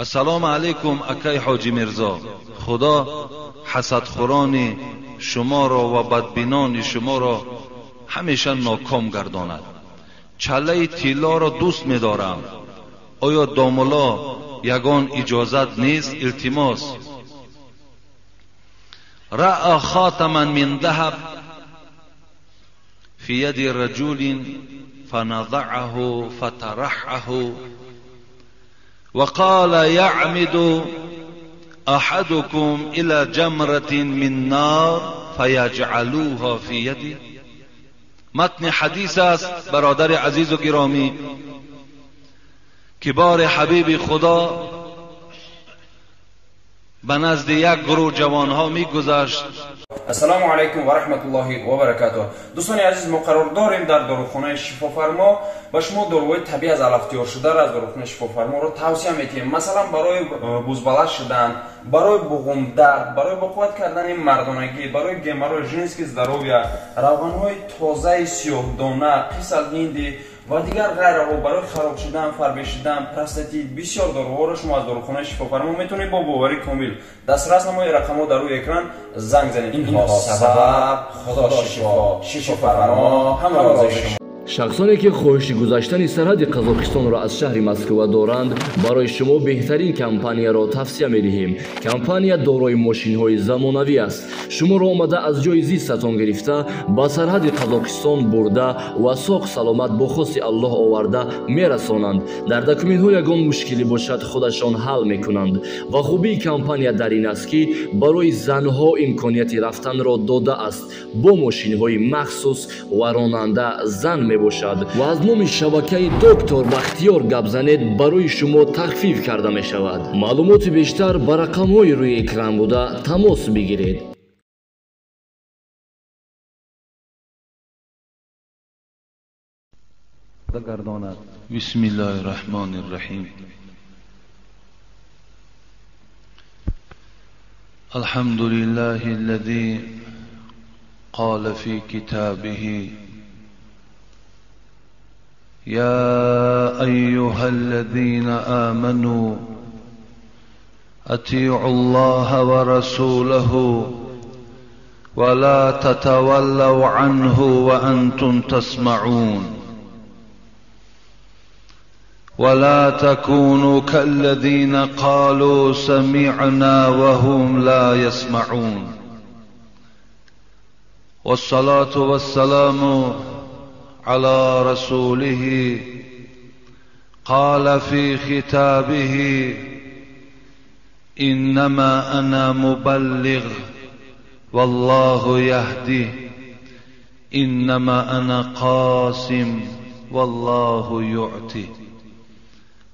Ассалому алайкум акай Ҳоҷӣ Мирзо. Худо ҳасадхӯрони шуморо ва бадбинони шуморо ҳамеша ноком гардонад. Чаллаи тиллоро дӯст медорам. Оё домулло ягон иҷозат нест? Илтимос. Раъа хатаман мин даҳаб фи яди раҷулин фаназаъаҳу фатараҳаҳу وقال يعمد أحدكم إلى جمرة من نار فيجعلوها في يدي. متن حدیث است برادر عزیز و گرامی که بار حبیب خدا به نزد یک گروه جوانها میگذشت. Ассалому алайкум ва раҳматуллоҳи ва баракатуҳ. Дӯстони азиз, мо қарор дорем дар дорухонаи Шифофармо. Ба шумо доруҳои табиӣ аз алаф тиёршударо аз дорухонаи Шифофарморо тавсия метиҳем. Масалан, барои бузбаланд шудан, барои буғумдард, барои боқувват кардани мардонагӣ, барои геморрой, женский здоровье, равғанҳои тозаи сиёҳдона, қисал ҳинди ва дигар ғайраҳо, барои хароб шудан, фарбе шудан, простатит, бисёр доруҳоро шумо аз дорухонаи Шифофармо метавонед бо боварӣ комил дастрас намоед. Рақамҳо дар рӯи экран, занг занед. Инҳо сабаб, Худо шифо, Шифофармо ҳама розии шумо. Шахсоне ки хоҳиши гузаштани сарҳади Қазоқистонро аз шаҳри Москва доранд, барои шумо беҳтарин компанияро тавсия медиҳем. Компания дорои мошинҳои замонавӣ аст. Шуморо омада аз ҷои зистатон гирифта, ба сарҳади Қазоқистон бурда ва соғ саломат бо хости Аллоҳ оварда мерасонанд. Дар документҳо ягон мушкилӣ бошад, худашон ҳал мекунанд. Ва хубии компания дар ин аст, ки барои занҳо имконияти рафтанро додааст бо мошинҳои махсус ва ронанда зан мебошад. Ва аз номи шабакаи Доктор Бахтиёр гап занед, барои шумо тахфиф карда мешавад. Маълумоти бештар ба рақамҳои рӯи экран буда тамос бигиред. بسم الله الرحمن الرحیم. الحمد لله الذي قال في كتابه يا أيها الذين آمنوا أطيعوا الله ورسوله ولا تتولوا عنه وأنتم تسمعون ولا تكونوا كالذين قالوا سمعنا وهم لا يسمعون. والصلاة والسلام على رسوله قال في ختابه إنما أنا مبلغ والله يهدي، إنما أنا قاسم والله يعطي،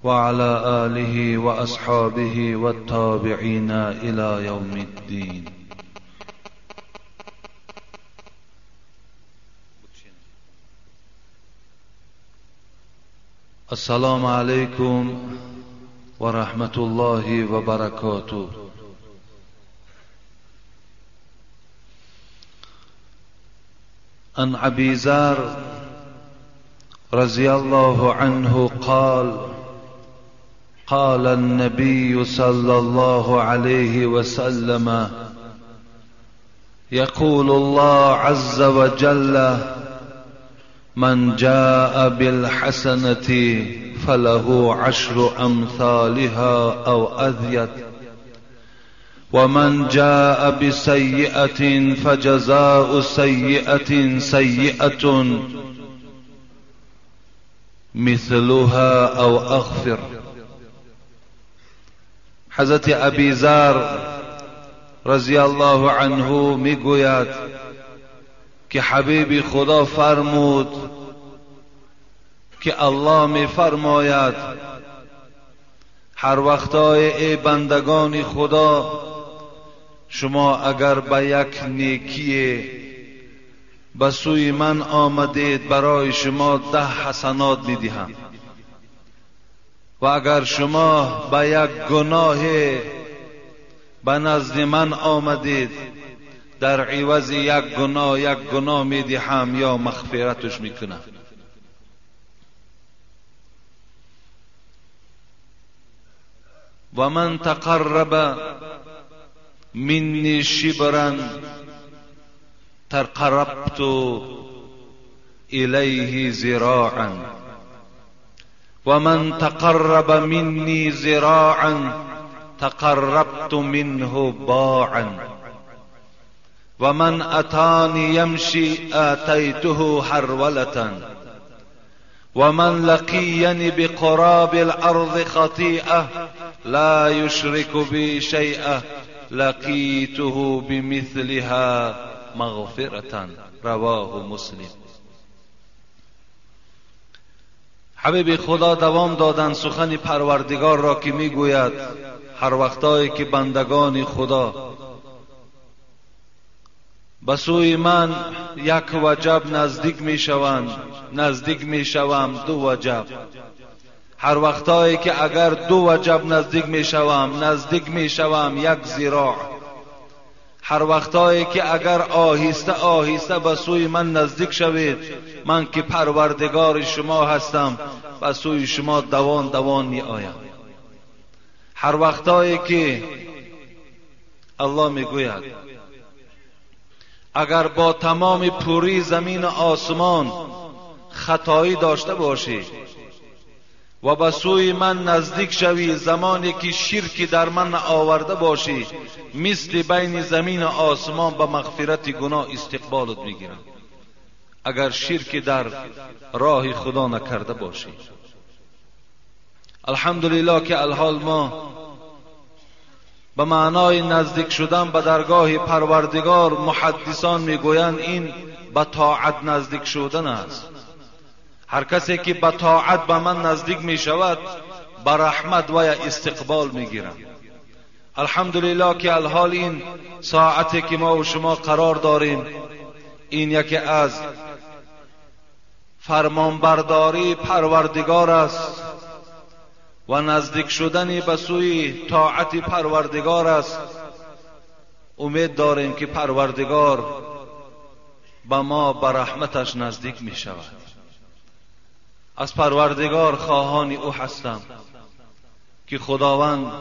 وعلى آله وأصحابه والتابعين إلى يوم الدين. السلام عليكم ورحمة الله وبركاته. عن أبي ذر رضي الله عنه قال قال النبي صلى الله عليه وسلم يقول الله عز وجل من جاء بالحسنة فله 10 أمثالها أو أزيد، ومن جاء بسيئة فجزاء سيئة سيئة مثلها أو أغفر. حضرت ابی ذر رضی الله عنه میگوید که حبیب خدا فرمود که الله میفرماید هر وقتای ای بندگان خدا، شما اگر به یک نیکی به سوی من آمدید برای شما 10 حسنات میدهم، و اگر شما به یک گناه به نزد من آمدید در عوض یک گناه یک گناه میدهم یا مغفرتش میکنم. ومن تقرب مني شبرا تقربت إليه ذراعا ومن تقرب مني ذراعا تقربت منه باعا ومن أتاني يمشي آتيته هرولة ومن لقيني بقراب الأرض خطيئة لا يشرك بي شيئا لقيته بمثلها مغفرة. رواه مسلم. حبیب خدا دوام دادن سخن پروردگار را که میگوید هر وقتایی که بندگان خدا به سوی من یک وجب نزدیک میشوند، نزدیک میشوم دو وجب. هر وقتایی که اگر دو وجب نزدیک میشوم، نزدیک میشوم یک ذراع. هر وقتایی که اگر آهسته آهسته به سوی من نزدیک شوید، من که پروردگار شما هستم به سوی شما دوان دوان می آیم. هر وقتایی که الله میگوید اگر با تمام پوری زمین و آسمان خطایی داشته باشی و به سوی من نزدیک شوی، زمانی که شرکی در من آورده باشی، مثل بین زمین و آسمان به مغفرت گناه استقبالت میگیرم، اگر شرکی در راه خدا نکرده باشی. الحمدلله که الحال ما به معنای نزدیک شدن به درگاه پروردگار، محدثان میگویند این به طاعت نزدیک شدن است. هر کسی که به طاعت به من نزدیک می شود، به رحمت و استقبال می گیرم. الحمدلله که الحال این ساعتی که ما و شما قرار داریم، این یکی از فرمانبرداری پروردگار است و نزدیک شدن به سوی طاعت پروردگار است. امید داریم که پروردگار به ما به رحمتش نزدیک می شود. از پروردگار خواهان او هستم که خداوند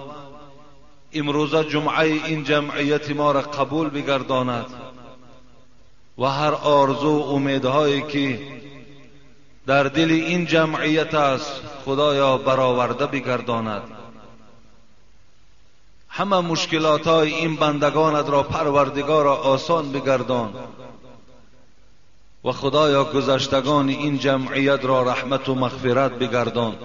امروز جمعه این جمعیت ما را قبول بگرداند و هر آرزو و امیدهایی که در دل این جمعیت است خدایا برآورده بگرداند. همه مشکلات های این بندگانت را پروردگار را آسان بگردان و خدایا گذشتگان این جمعیت را رحمت و مغفرت بگردان.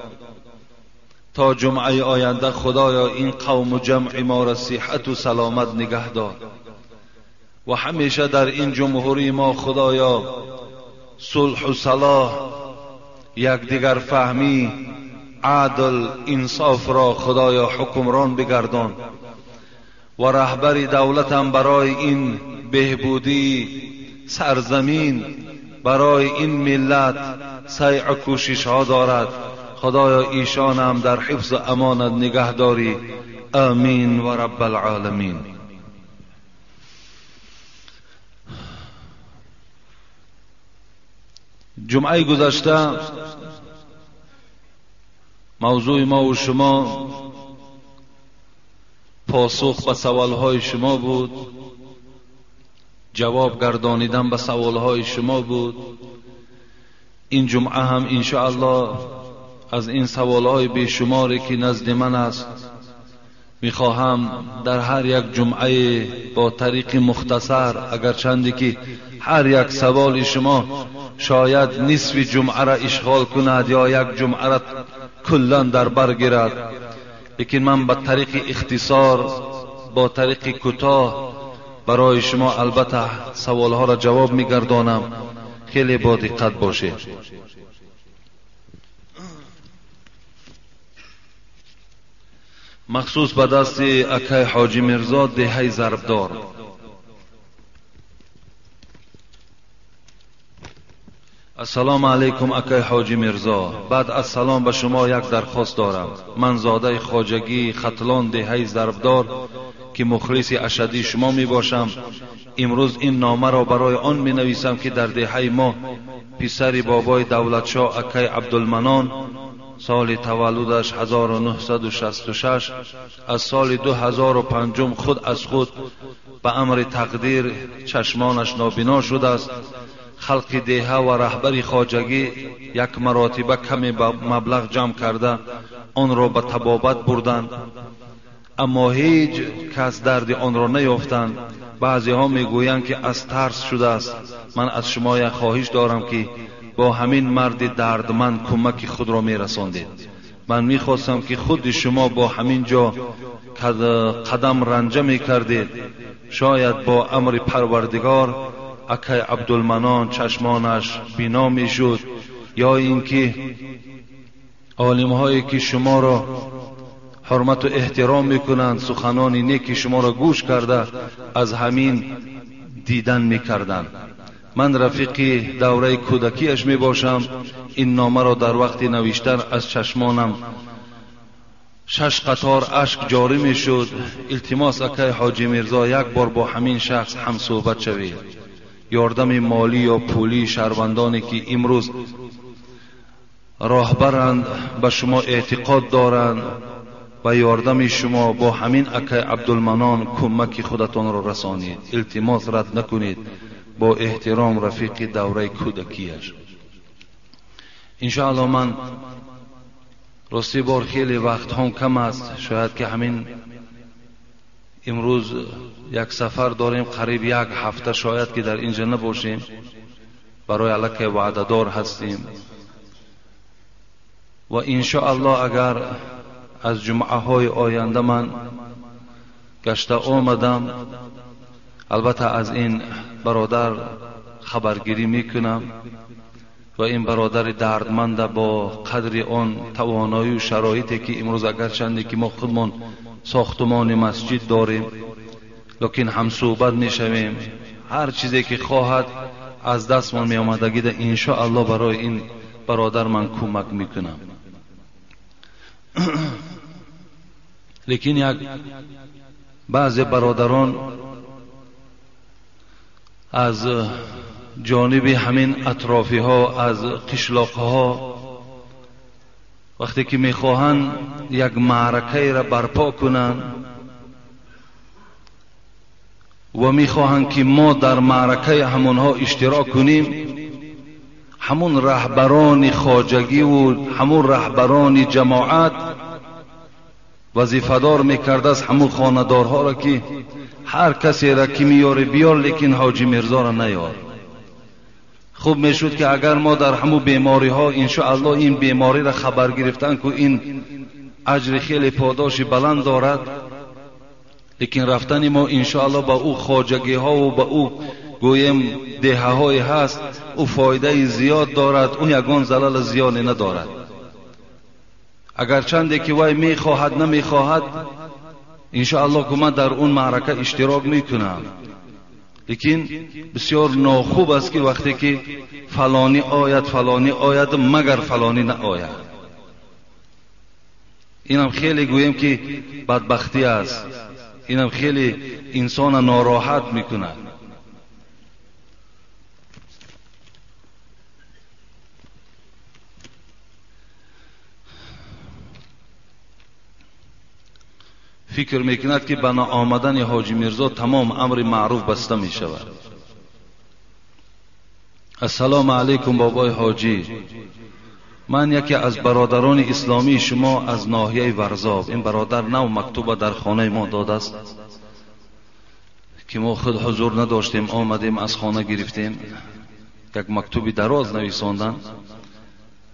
تا جمعه آینده خدایا این قوم و جمع ما را صحت و سلامت نگه دار و همیشه در این جمهوری ما خدایا صلح و صلاح، یکدیگر فهمی، عدل، انصاف را خدایا حکمران بگردان و رهبر دولتم برای این بهبودی سرزمین، برای این ملت سعی و کوشش ها دارد. خدایا ایشانم در حفظ امانت نگه داری. آمین و رب العالمین. جمعه گذشته موضوع ما و شما پاسخ به سوالهای شما بود، جواب گردانیدن به سوالهای شما بود. این جمعه هم انشاءالله از این سوالهای بیشماری که نزد من است میخواهم در هر یک جمعه با طریق مختصر، اگر چندی که هر یک سوال شما شاید نصف جمعه را اشغال کند یا یک جمعه را کلا در بر گیرد، لیکن من با طریق اختصار، با طریق کوتاه برای شما البته سوالها را جواب میگردانم. خیلی با دقت باشید. مخصوص به دست اکای حاجی میرزا دهه ضربدار. السلام علیکم اکای حاجی میرزا. بعد از سلام به شما یک درخواست دارم. من زاده خواجگی ختلان دهه ضربدار که مخلص اشدی شما می باشم، امروز این نامه را برای آن می نویسم که در دهه ما پسر بابای دولتشاه اکای عبدالمنان соли таваллудаш 1966, аз соли 2005 худ аз худ ба амри тақдир чашмонаш нобино шудааст. Халқи деҳа ва раҳбари хоҷагӣ як маротиба каме маблағ ҷамъ карда онро ба табобат бурданд, аммо ҳеҷ кас дарди онро наёфтанд. Баъзеҳо мегӯянд ки аз тарс шудааст. Ман аз шумо як хоҳиш дорам ки бо ҳамин марди дардманд кӯмаки худро мерасондед. Ман мехостам ки худи шумо бо ҳамин ҷо қадам ранҷа мекардед. Шояд бо амри Парвардигор акай Абдулманон чашмонаш бино мешуд, ё инки олимҳое ки шуморо ҳурмату эҳтиром мекунанд, суханони неки шуморо гӯш карда аз ҳамин дидан мекарданд. Ман рафиқи давраи кӯдакиаш мебошам. Ин номаро дар вақти навиштан аз чашмонам 6 қатор ашк ҷорӣ мешуд. Илтимос акай Ҳоҷи Мирзо, як бор бо ҳамин шахс ҳамсӯҳбат шавед. Ёрдами молӣ ё пулии шаҳрвандоне ки имрӯз роҳбаранд, ба шумо эътиқод доранд, ба ёрдами шумо бо ҳамин акай Абдулманон кӯмаки худатонро расонед. Илтимос рад накунед. Бо эҳтиром рафиқи давраи кӯдакиаш. Иншоалло ман рости бор хеле вақтҳом кам аст. Шояд ки ҳамин имрӯз як сафар дорем, қариб як ҳафта шояд ки дар инҷа набошем. Барои аллакай ваъдадор ҳастем ва иншоалло агар аз ҷумъаҳои оянда ман гашта омадам, албатта аз ин бародар хабаргирӣ мекунам ва ин бародари дардманда бо қадри он тавоноию шароите ки имрӯз агарчанде ки мо худмон сохтумони масҷид дорем, лекин ҳамсӯҳбат мешавем. Ҳар чизе ки хоҳад аз дастмон меомадагида иншоалло барои ин бародар ман кӯмак мекунам. Лекин як баъзе бародарон аз ҷониби ҳамин атрофиҳо, аз қишлоқҳо вақте ки мехоҳанд як маъракаеро барпо кунанд ва мехоҳанд ки мо дар маъракаи ҳамонҳо иштирок кунем, ҳамон раҳбарони хоҷагиву ҳамон раҳбарони ҷамоат вазифадор мекардааст ҳамон хонадорҳоро ки ҳар касеро ки меёре биёр, лекин Ҳоҷи Мирзоро наёр. Хуб мешуд ки агар мо дар ҳамун бемориҳо иншоалло ин бемориро хабар гирифтан ку ин аҷри хеле подоши баланд дорад, лекин рафтани мо иншоалло ба ӯ хоҷагиҳову ба ӯ гӯем деҳаҳое ҳаст, ӯ фоидаи зиёд дорад, ӯ ягон залали зиёне надорад. Агарчанде ки вай мехоҳад намехоҳад, иншоалло ку ман дар он маърака иштирок мекунам. Лекин бисёр нохуб аст ки вақте ки фалонӣ ояд, фалонӣ ояд, магар фалонӣ наояд. Инам хеле гӯем ки бадбахтӣ аст, инам хеле инсона нороҳат мекунад. Фикр мекунад ки ба наомадани Ҳоҷи Мирзо тамом амри маъруф баста мешавад. Ассалому алайкум бобои ҳоҷӣ, ман яке аз бародарони исломии шумо аз ноҳияи Варзоб. Ин бародар нав мактуба дар хонаи мо додааст ки мо худ ҳузур надоштем, омадем аз хона гирифтем. Як мактуби дароз нависонданд.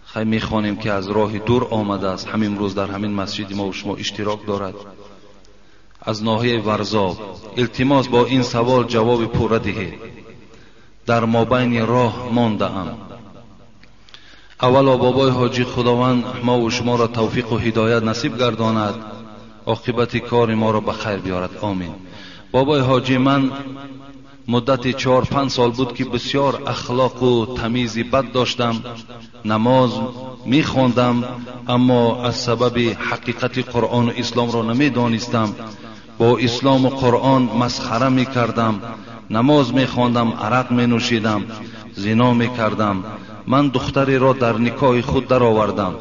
Хай мехонем ки аз роҳи дур омадааст, ҳамин рӯз дар ҳамин масҷиди мо шумо иштирок дорад. Аз ноҳияи Варзоб. Илтимос бо ин савол ҷавоби пурра диҳед. Дар мобайни роҳ мондаам. Аввало бобои ҳоҷӣ, Худованд мову шуморо тавфиқу ҳидоят насиб гардонад, оқибати кори моро ба хайр биёрад, омин. Бобои ҳоҷӣ, ман муддати 4-5 сол буд ки бисёр ахлоқу тамизи бад доштам. Намоз мехондам, аммо аз сабаби ҳақиқати Қуръону исломро намедонистам. Бо ислому Қуръон масхара мекардам, намоз мехондам, арақ менӯшидам, зино мекардам. Ман духтареро дар никоҳи худ даровардам.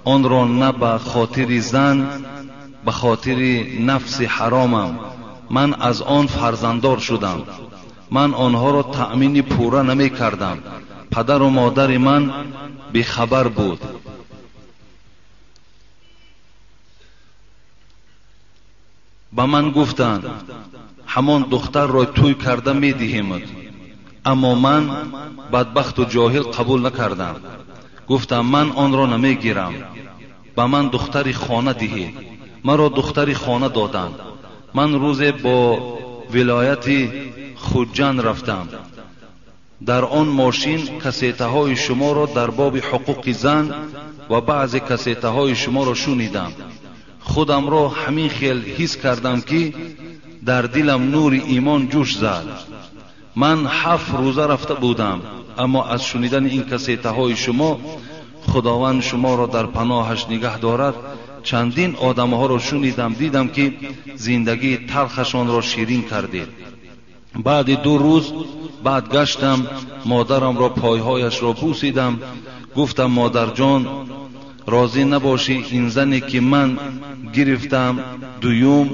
онро на ба хотири зан, ба хотири нафси ҳаромам. Ман аз он фарзанддор шудам. Ман онҳоро таъмини пурра намекардам. Падару модари ман бехабар буд. Ба ман гуфтанд ҳамон духтарро тӯй карда медиҳемад, аммо ман бадбахту ҷоҳил қабул накардам. Гуфтам ман онро намегирам, ба ман духтари хона диҳед. Маро духтари хона доданд. Ман рӯзе бо вилояти Хуҷанд рафтам. Дар он мошин кассетаҳои шуморо дар боби ҳуқуқи зан ва баъзе кассетаҳои шуморо шунидам. Худамро ҳамин хел ҳис кардам, ки дар дилам нури имон ҷӯш зад. Ман 7 рӯза рафта будам, аммо аз шунидани ин кассетаҳои шумо, Худованд шуморо дар паноҳаш нигаҳ дорад, чандин одамҳоро шунидам, дидам, ки зиндагии талхашонро ширин кардед. Баъди 2 рӯз баъд гаштам, модарамро пойҳояшро бусидам. Гуфтам модарҷон, розӣ набошӣ ин зане ки ман гирифтам дуюм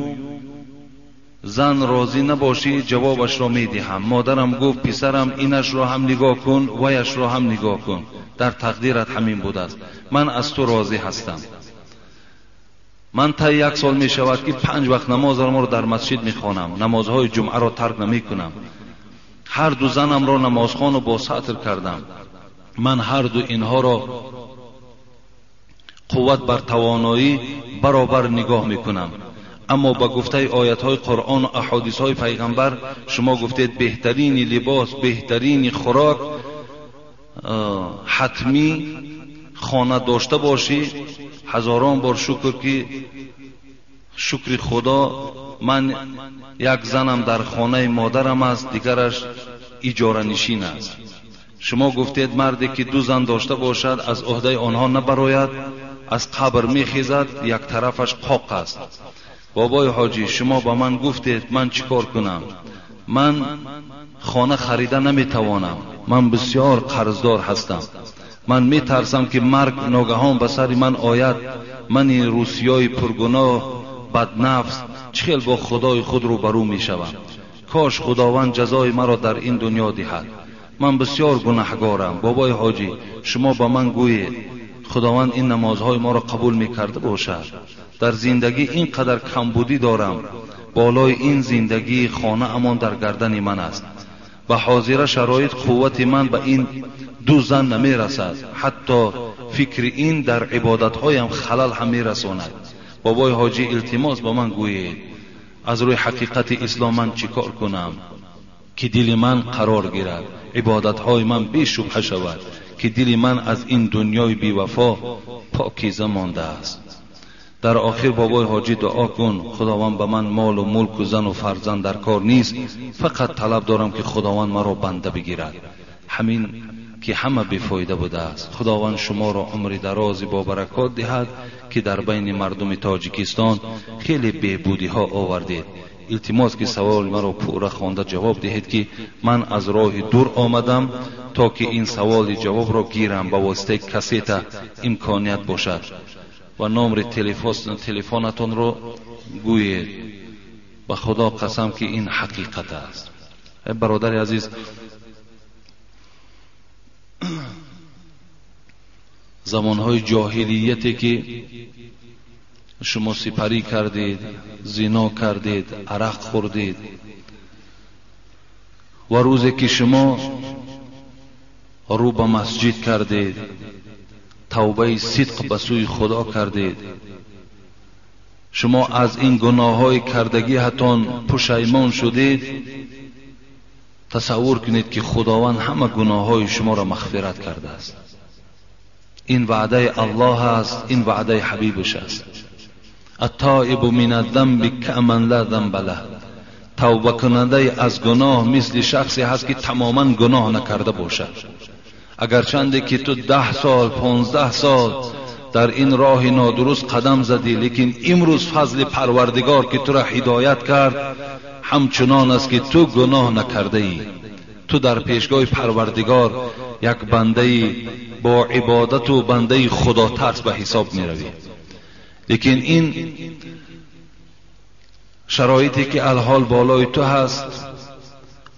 зан розӣ набошӣ, ҷавобашро медиҳам. Модарам гуфт писарам, инашро ҳам нигоҳ кун, ваяшро ҳам нигоҳ кун, дар тақдират ҳамин будааст. Ман аз ту розӣ ҳастам. Ман та 1 сол мешавад ки 5 вақт намозамро дар масҷид мехонам, намозҳои ҷумъаро тарк намекунам. Ҳар ду занамро намозхону бо сатр кардам. Ман ҳар ду инҳоро қувват бар тавоноӣ баробар нигоҳ мекунам. Аммо ба гуфтаи оятҳои Қуръон ва аҳодисҳои пайғамбар шумо гуфтед беҳтарини либос, беҳтарини хӯрок, ҳатмӣ хона дошта бошӣ. Ҳазорон бор шукр ки шукри Худо, ман як занам дар хонаи модарам аст, дигараш иҷоранишин аст. Шумо гуфтед марде ки 2 зан дошта бошад аз ӯҳдаи онҳо набарояд, аз қабр мехезад, як тарафаш қоқ аст. Бобои ҳоҷӣ, шумо ба ман гуфтед ман чӣ кор кунам? Ман хона харида наметавонам, ман бисёр қарздор ҳастам. Ман метарсам ки марг ногаҳон ба сари ман ояд. Мани русиёи пургуноҳ, баднафс, чӣ хел бо Худои худ рӯбарӯ мешавам? Кош Худованд ҷазои маро дар ин дунё диҳад. Ман бисёр гунаҳгорам. Бобои ҳоҷӣ, шумо ба ман гӯед Худованд ин намозҳои моро қабул мекарда бошад. Дар зиндагӣ ин қадар камбудӣ дорам, болои ин зиндагии хонаамон дар гардани ман аст. Ба ҳозира шароит қуввати ман ба ин 2 зан намерасад. Ҳатто фикри ин дар ибодатҳоям халал ҳам мерасонад. Бобои ҳоҷӣ, илтимос ба ман гӯед аз рӯи ҳақиқати ислом ман чӣ кор кунам ки дили ман қарор гирад, ибодатҳои ман бешубҳа шавад, ки дили ман аз ин дунёи бевафо покиза мондааст. Дар охир бобои ҳоҷӣ дуо кун, Худованд ба ман молу мулку зану фарзанд дар кор нест, фақат талаб дорам ки Худованд маро банда бигирад. Ҳамин ки ҳама бефоида будааст. Худованд шуморо умри дарози бо баракот диҳад ки дар байни мардуми Тоҷикистон хеле беҳбудиҳо овардед. Илтимос ки саволи маро пурра хонда ҷавоб диҳед ки ман аз роҳи дур омадам то ки ин саволи ҷавобро гирам, ба воситаи кассета имконият бошад. Ва номри телефонатонро гӯед. Ба Худо қасам ки ин ҳақиқат аст. Бародари азиз, замонҳои ҷоҳилияте ки шумо сипарӣ кардед, зино кардед, арақ хӯрдед ва рӯзе ки шумо рӯ ба масҷид кардед, тавбаи сидқ ба сӯи Худо кардед, шумо аз ин гуноҳҳои кардагиатон пушаймон шудед, тасаввур кунед ки Худованд ҳама гуноҳҳои шуморо мағфират кардааст. Ин ваъдаи Аллоҳ аст, ин ваъдаи ҳабибаш аст. التائب من الذنب كمن لا ذنب له. توبه کننده از گناه مثل شخصی هست که تماما گناه نکرده باشد. اگرچند که تو 10 سال 15 سال در این راه نادرست قدم زدی، لیکن امروز فضل پروردگار که تو را هدایت کرد همچنان است که تو گناه نکرده ای. تو در پیشگاه پروردگار یک بنده با عبادت و بنده خدا ترس به حساب میروی. لیکن این شرایطی که الحال بالای تو هست،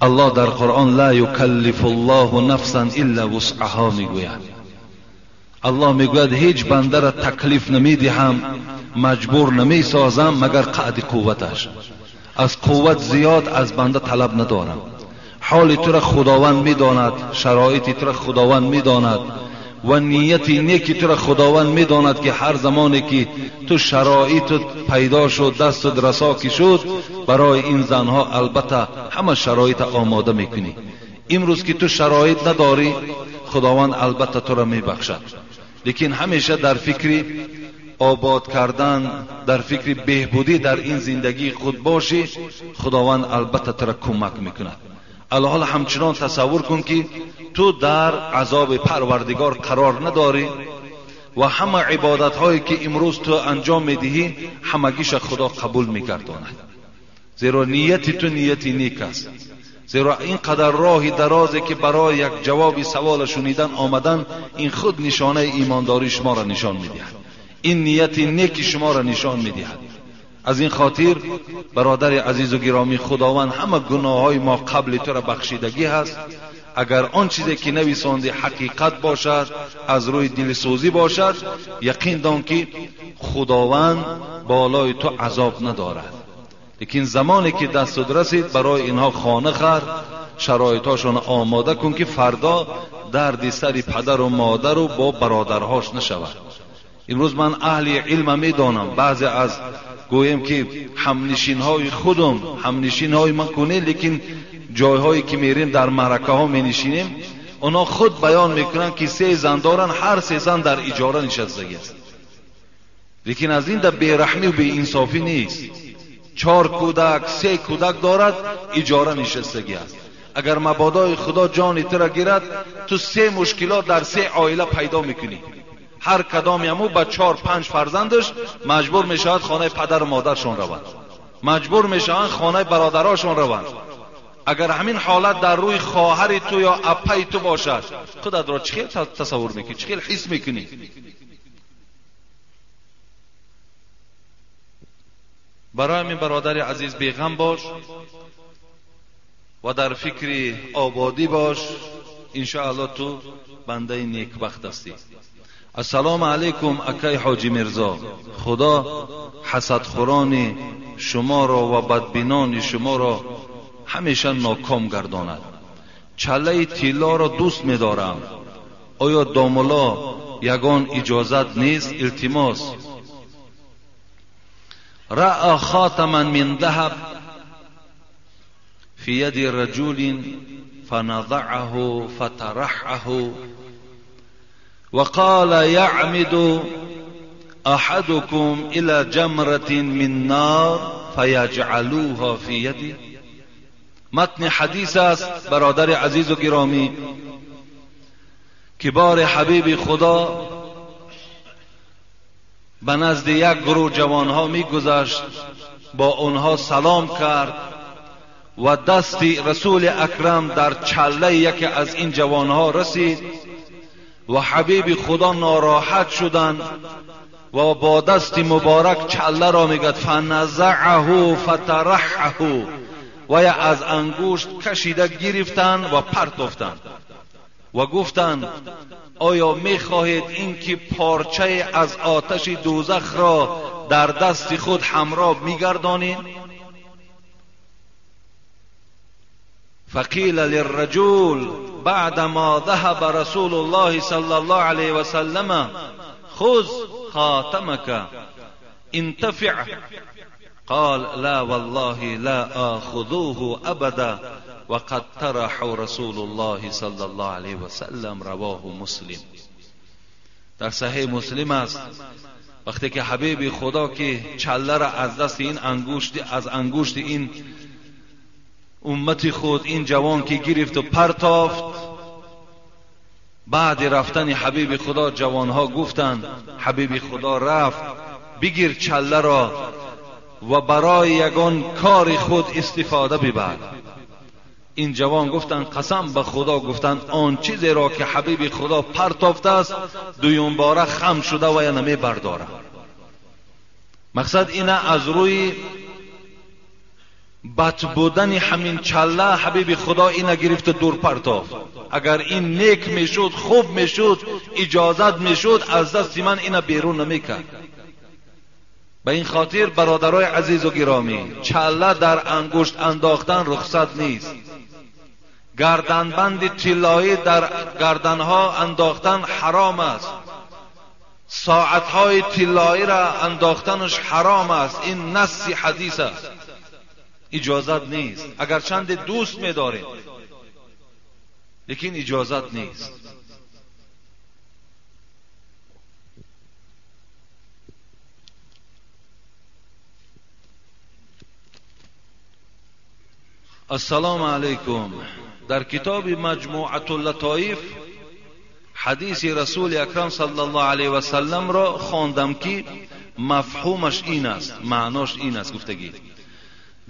الله در قرآن لا یکلف الله نفسا الا وسعها میگوید. الله میگوید هیچ بنده را تکلیف نمیدهم، مجبور نمیسازم مگر قعد قوتش. از قوت زیاد از بنده طلب ندارم. حال تو را خداوند میداند، شرایط تو را خداوند میداند و نیت نیکی تو را خداوند میداند که هر زمانی که تو شرایط پیدا شد، دستت رسا که شد، برای این زنها البته همه شرایط آماده میکنی. امروز که تو شرایط نداری، خداوند البته تو را میبخشد. لیکن همیشه در فکر آباد کردن، در فکر بهبودی در این زندگی خود باشی، خداوند البته تو را کمک میکند. الحال همچنان تصور کن که تو در عذاب پروردگار قرار نداری و همه عبادت هایی که امروز تو انجام میدهی همگیش خدا قبول میگرداند، زیرا نیت تو نیت نیک است. زیرا اینقدر راه درازی که برای یک جواب سوال شنیدن آمدن، این خود نشانه ایمانداری شما را نشان میدهد، این نیت نیک شما را نشان میدهد. از این خاطر برادر عزیز و گرامی، خداوند همه گناه های ما قبل تو را بخشیدگی هست. اگر آن چیزی که نویساندی حقیقت باشد، از روی دلسوزی باشد، یقین دان که خداوند بالای تو عذاب ندارد. لیکن زمانی که دستت رسید برای اینها خانه خر، شرایطاشون آماده کن که فردا درد سر پدر و مادر و با برادرهاش نشود. امروز من اهل علم میدانم، بعضی از گویم که همنشین های خودم، همنشین های من کنه، لیکن جایهایی که میریم در معرکه ها می نشینیم، اونا خود بیان میکنن که 3 زن دارن، هر 3 زن در اجاره نشستگی است. لیکن از این در بیرحمی و بی‌انصافی نیست. 4 کودک 3 کودک دارد، اجاره نشستگی است. اگر مبادای خدا جان تو را گیرد، تو 3 مشکلات در 3 عائله پیدا میکنی. هر کدام یمو با 4-5 فرزندش مجبور میشود خانه پدر و مادرشون روند، مجبور میشوند خانه برادراشون روند. اگر همین حالت در روی خواهر تو یا اپای تو باشد، خودت را چه تصور میکنی، چه حس میکنی؟ برای من برادر عزیز بیغم باش و در فکر آبادی باش، انشاءالله تو بنده نیکبخت هستی. السلام علیکم اکای حاجی میرزا، خدا حسدخوران شما را و بدبینان شما را همیشه ناکام گرداند. چله تیلا را دوست می‌دارم، آیا داملا یگان اجازت نیست؟ التماس. رأى خاتما من ذهب في يد رجل فنضعه فطرحه وقال يعمد أحدكم إلى جمرة من نار فيجعلوها في يدي. متن حدیث است برادر عزیز و گرامی که بار حبیب خدا به نزد یک گروه جوانها میگذشت، با آنها سلام کرد و دست رسول اکرم در چله یکی از این جوانها رسید و حبیب خدا ناراحت شدند و با دست مبارک چله را میگد فنزعه فطرحه، و یا از انگشت کشیده گرفتند و پرتافتند و گفتند آیا میخواهید اینکه پارچه از آتش دوزخ را در دست خود همراه میگردانید؟ فقیل للرجل بعدما ذهب رسول الله صلی الله علیه وسلم خذ خاتمك انتفع، قال لا والله لا آخذوه أبدا وقد طرح رسول الله صلی الله علیه وسلم. رواه مسلم. در صحیح مسلم است وقتی که حبیب خدا که چله را از دست این انگشت، از انگشت این امت خود این جوان که گرفت و پرتافت، بعد رفتن حبیب خدا جوانها گفتند حبیب خدا رفت، بگیر چله را و برای یگان کار خود استفاده ببر. ин ҷавон гуфтанд қасам ба Худо, гуфтанд он чизеро ки ҳабиби Худо партофтааст дуюмбора хам шуда ва я намебардорад. Мақсад ина аз рӯи бад будани ҳамин чалла ҳабиби Худо ина гирифта дур партофт. Агар ин нек мешуд, хуб мешуд, иҷозат мешуд, аз дасти ман ина берун намекард. Ба ин хотир бародарои азизу гиромӣ, чалла дар ангушт андохтан рухсат нест. Гарданбанди тиллоӣ дар гарданҳо андохтан ҳаром аст. Соатҳои тиллоиро андохтанаш ҳаром аст. Ин насси ҳадис аст, иҷозат нест. Агарчанде дӯст медорем, лекин иҷозат нест. Ассалому алайкум. Дар китоби Маҷмӯату латоиф ҳадиси Расули Акрам саллаллоҳу алайҳи васалламро хондам ки мафҳумаш ин аст, маънош ин аст гуфтагӣ: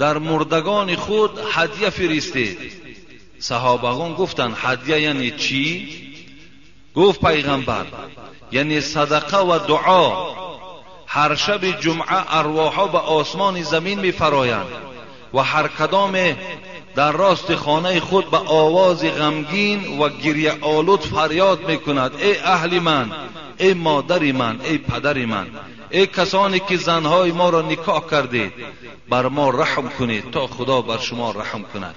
дар мурдагони худ ҳадя фиристед. Саҳобагон гуфтанд ҳадя яъне чӣ? Гуфт пайғамбар яъне садақа ва дуо. Ҳар шаби ҷумъа арвоҳҳо ба осмони замин мефароянд ва ҳар кадоме дар рости хонаи худ ба овози ғамгин ва гирьяолуд фарёд мекунад: эй аҳли ман, эй модари ман, эй падари ман, эй касоне ки занҳои моро никоҳ кардед, бар мо раҳм кунед то Худо бар шумо раҳм кунад.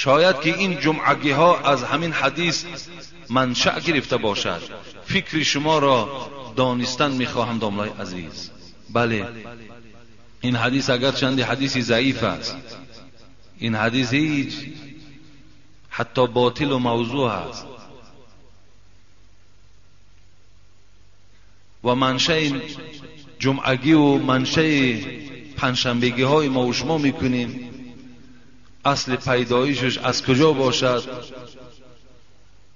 Шояд ки ин ҷумъагиҳо аз ҳамин ҳадис маншаъ гирифта бошад. Фикри шуморо донистан мехоҳам, домлаи азиз. Бале, ин ҳадис агарчанде ҳадиси заиф аст, ин ҳадис ҳеҷ ҳатто ботилу мавзӯъ аст ва маншаи ҷумъагиву маншаи панҷшанбегиҳои мо ва шумо мекунем. Асли пайдоишаш аз куҷо бошад?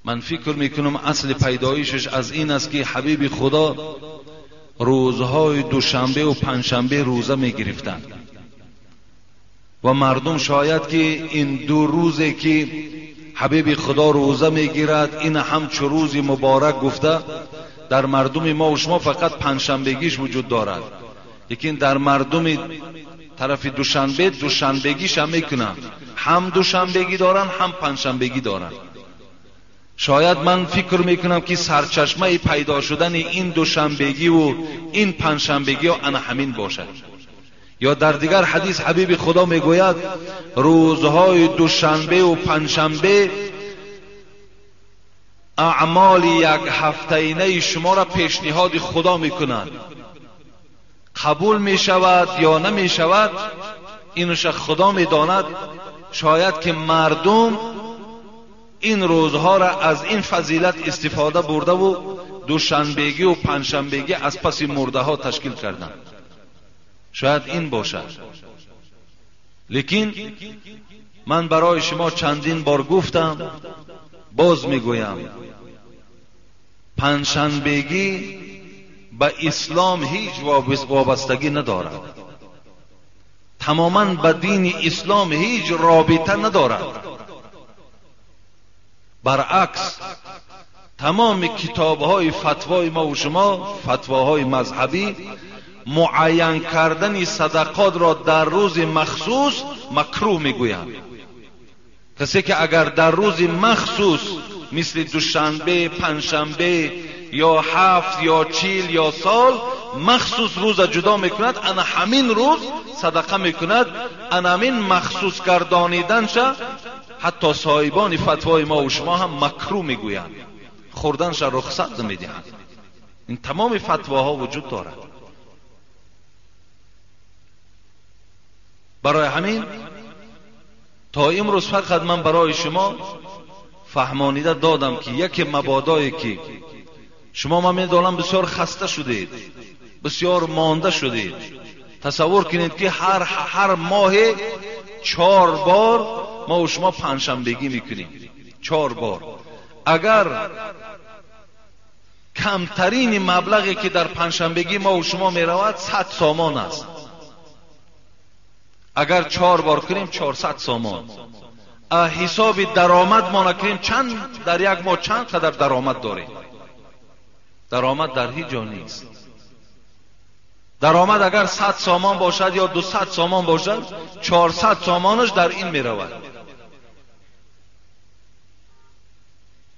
Ман фикр мекунам асли пайдоишаш аз ин аст ки ҳабиби Худо рӯзҳои душанбе ва панҷшанбе рӯза мегирифтанд ва мардум шояд ки ин ду рӯзе ки ҳабиби Худо рӯза мегирад ин ҳамчу рӯзи муборак гуфта дар мардуми мо ва шумо фақат панҷшанбегиш вуҷуд дорад, лекин дар мардуми тарафи душанбе душанбегиш ҳам мекунанд, ҳам душанбегӣ доранд, ҳам панҷшанбегӣ доранд. Шояд ман фикр мекунам ки сарчашмаи пайдо шудани ин душанбегиву ин панҷшанбегиҳо ана ҳамин бошад. Ё дар дигар ҳадис ҳабиби Худо мегӯяд рӯзҳои душанбеву панҷшанбе аъмоли як ҳафтаинаи шуморо пешниҳоди Худо мекунанд. Қабул мешавад ё намешавад инуша Худо медонад. Шояд ки мардум ин рӯзҳоро аз ин фазилат истифода бурдаву душанбегиву панҷшанбегӣ аз паси мурдаҳо ташкил карданд. Шояд ин бошад. Лекин ман барои шумо чандин бор гуфтам, боз мегӯям, панҷшанбегӣ ба ислом ҳеҷ вобастагӣ надорад, тамоман ба дини ислом ҳеҷ робита надорад. Баръакс, тамоми китобҳои фатвои мо ва шумо, фатвоҳои мазҳабӣ, муайян кардани садақотро дар рӯзи махсус макрӯҳ мегӯянд. Касе ки агар дар рӯзи махсус мисли душанбе, панҷшанбе ё ҳафт ё чил ё сол махсус рӯза ҷудо мекунад, ана ҳамин рӯз садақа мекунад, ана ҳамин махсус гардониданша ҳатто соҳибони фатвои мо ва шумо ҳам макрӯҳ мегӯянд, хӯрданша рухсат намедиҳанд. Ин тамоми фатвоҳо вуҷуд дорад. Барои ҳамин то имрӯз фақат ман барои шумо фаҳмонида додам ки яке мабодое ки шумо, ман медонам, бисёр хаста шудед, бисёр монда шудед. Тасаввур кунед ки ҳар моҳе 4 бор мо ва шумо панҷшанбегӣ мекунем, 4 бор. Агар камтарини маблағе ки дар панҷшанбегӣ мо ва шумо меравад 100 сомон аст, агар 4 бор кунем 400 сомон. Ҳисоби даромад мо накунем, чанд дар як моҳ чанд қадар даромад дорем? Даромад дар ҳеҷ ҷо нест. Даромад агар 100 сомон бошад ё 200 сомон бошад, 400 сомонаш дар ин меравад.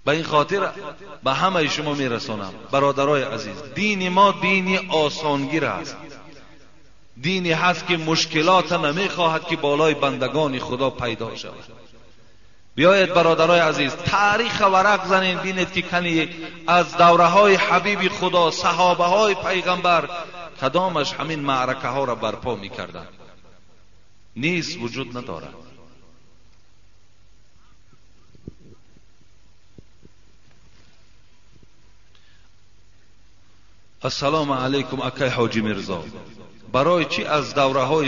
Ба ин хотир ба ҳамаи шумо мерасонам, бародарои азиз, дини мо дини осонгир аст. Дини ҳаст ки мушкилот намехоҳад ки болои бандагони Худо пайдо шавад. Биёед бародарои азиз, таърих варақ занем, бинед ки кани аз давраҳои ҳабиби Худо, саҳобаҳои пайғамбар кадомаш ҳамин маъракаҳоро барпо мекарданд. Нест, вуҷуд надорад. Ассалому алайкум, акай Ҳоҷи Мирзо. Барои чӣ аз давраҳои